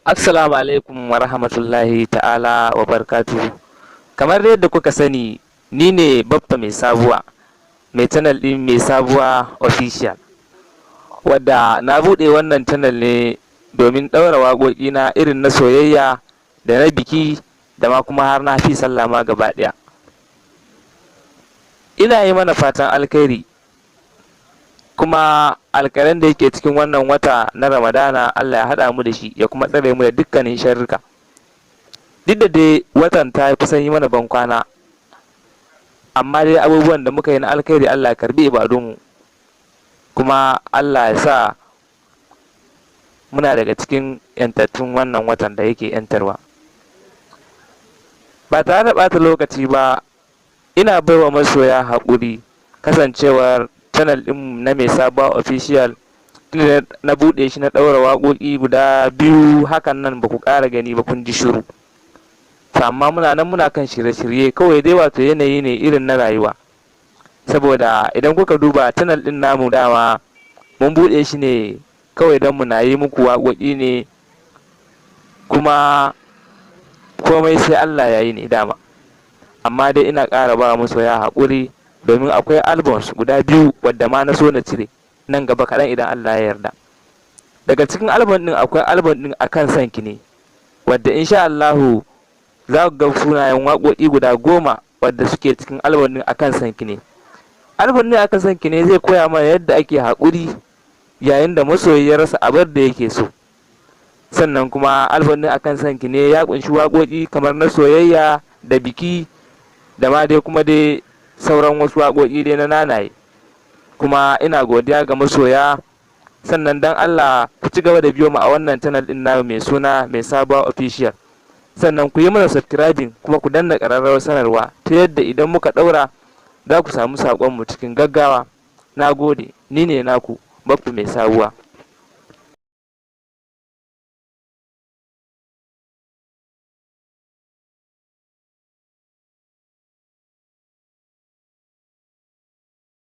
Assalamu alaikum wa rahmatullahi ta'ala wa barkatu. Kamar yadda kuka sani, ni ne Baffa Mai Sabuwa, mai channel ɗin Mai Sabuwa Official. Wadda na buɗe wannan channel ne domin ɗaura waƙoƙi na irin na soyayya da na biki da ma kuma har na fi sallah ma gaba ɗaya. Ina yi mana fatan alkhairi, kuma alkhairan da yake cikin wannan wata na Ramadana, Allah ya haɗa mu da shi, ya kuma tsare mu da dukkanin sharrika. Duk da dai watan ta kusan yi mana bankwana, amma dai abubuwan da muka yi na alkhairi, Allah ya karbi ibadunmu, kuma Allah ya sa muna daga cikin yantattun wannan watan da yake yantarwa. Ba tare da ɓata lokaci ba, ina baiwa masoya haƙuri kasancewar channel ɗin na Mai Sabuwa Official na buɗe shi, na ɗaura waƙoƙi guda biyu hakan nan, ba ku ƙara gani ba, kun ji shiru. To amma muna nan, muna kan shirye-shirye. Kawai dai wato yanayi ne irin na rayuwa, saboda idan kuka duba channel ɗin namu, dama mun buɗe shi ne kawai don muna yi muku waƙoƙi ne, kuma komai sai Allah ya yi ne dama. Amma dai ina ƙara ba masoya haƙuri, domin akwai albums guda biyu wadda ma na so na cire nan gaba kaɗan idan Allah ya yarda. Daga cikin album ɗin akwai album ɗin Akan Sanki Ne, wadda insha Allahu za ku ga sunayen waƙoƙi guda 10 wadda suke cikin album ɗin Akan Sanki Ne. Album ɗin Akan Sanki Ne zai koya mana yadda ake haƙuri yayin da masoyi ya rasa abar da yake so. Sannan kuma album ɗin Akan Sanki Ne ya ƙunshi waƙoƙi kamar na soyayya da biki da ma dai kuma dai sauran wasu waƙoƙi dai na nanaye. Kuma ina godiya ga masoya. Sannan dan Allah ku ci gaba da biyo mu a wannan channel din namu mai suna Mai Sabuwa Official. Sannan ku yi mana subscribing, kuma ku danna ƙararrawar sanarwa ta yadda idan muka ɗaura za ku samu saƙonmu cikin gaggawa. Na gode, ni ne naku Baffa Mai Sabuwa.